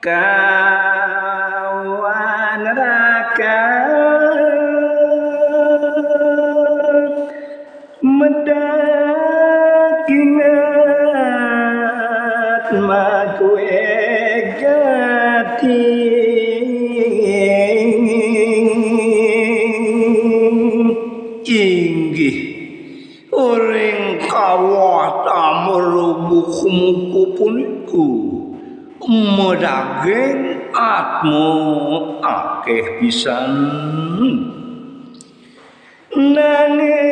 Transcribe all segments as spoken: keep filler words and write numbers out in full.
Kawan rakan, medaging at makuegati. Inggih, ring kawah Tamrubuk Muku punika medaging atma akeh pisan. Nangis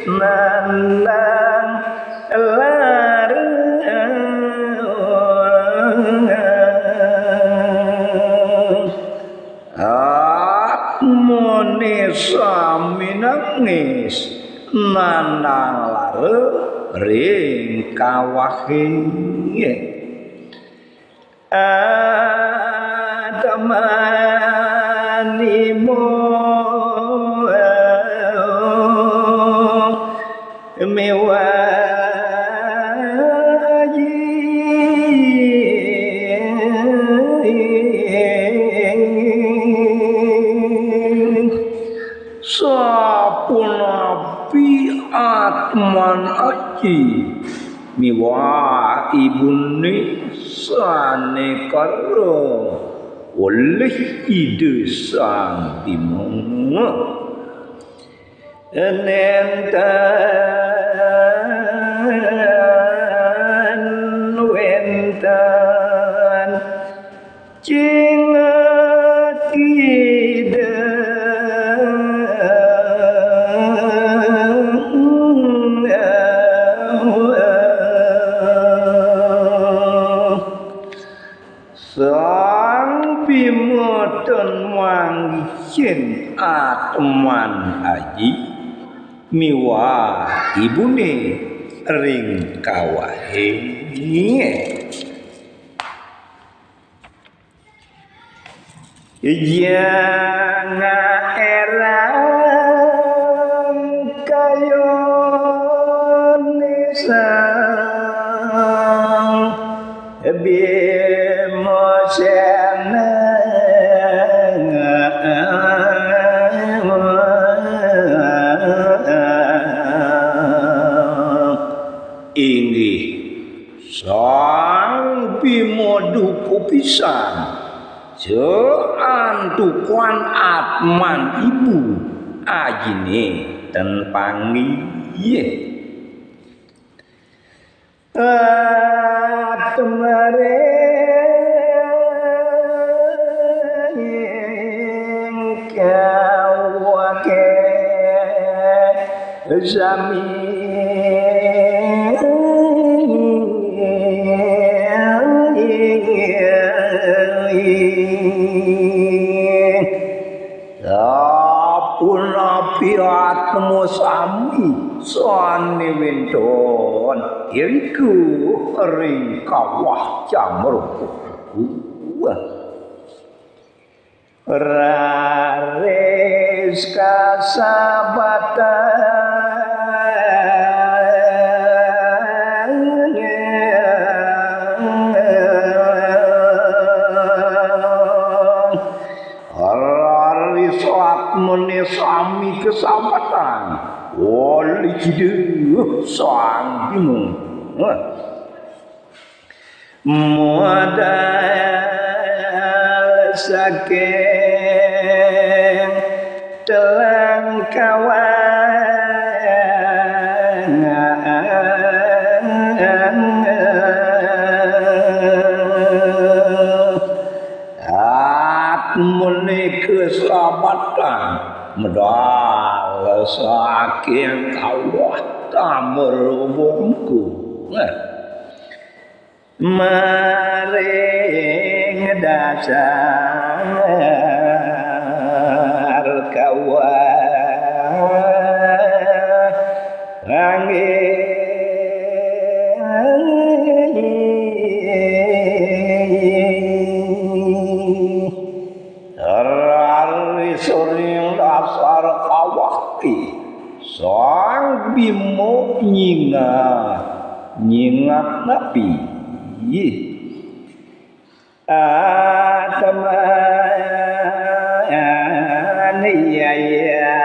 nandang lara. Atmane sami nangis nandang lara ring kawahe. Atmanimo miwah aji. Sapunapi atman aji miwah ibune sane kara olih Ida Sang Bima. Nenten wenten cingat Ida. Sang Bima ten manggicin atman aji miwah ibune ring kawahe. Jang erang kayone Sang Bima Sena. Inggih, Sang Bima duka pisan santukan atman ibu ajine ten panggih. Atmare kawake sami. Sapunapi atma sami sane wenten irika ring kawah Camrukuk. Raris kasabatan. Raris atmane sami kasabatan olih Ida Sang Bima. Modal saking telang kawah. Atmane kasabatan medal saking kawah Tamrubuk Muku. Maring dasar kawah nganggih. Raris ring dasar kawah, Sang Bima nyingak, nyingak napi? Atman, iya, iya.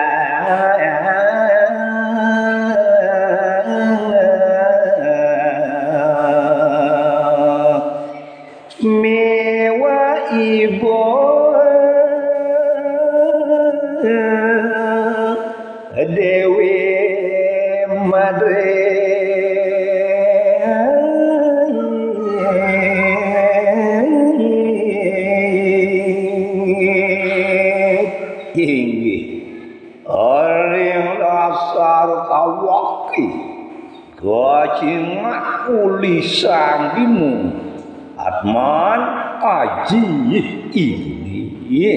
Miwa ibu Dewi Madre. Inggih. Ring dasar kawaki kacingak uli sang bimung. Atman aji ini.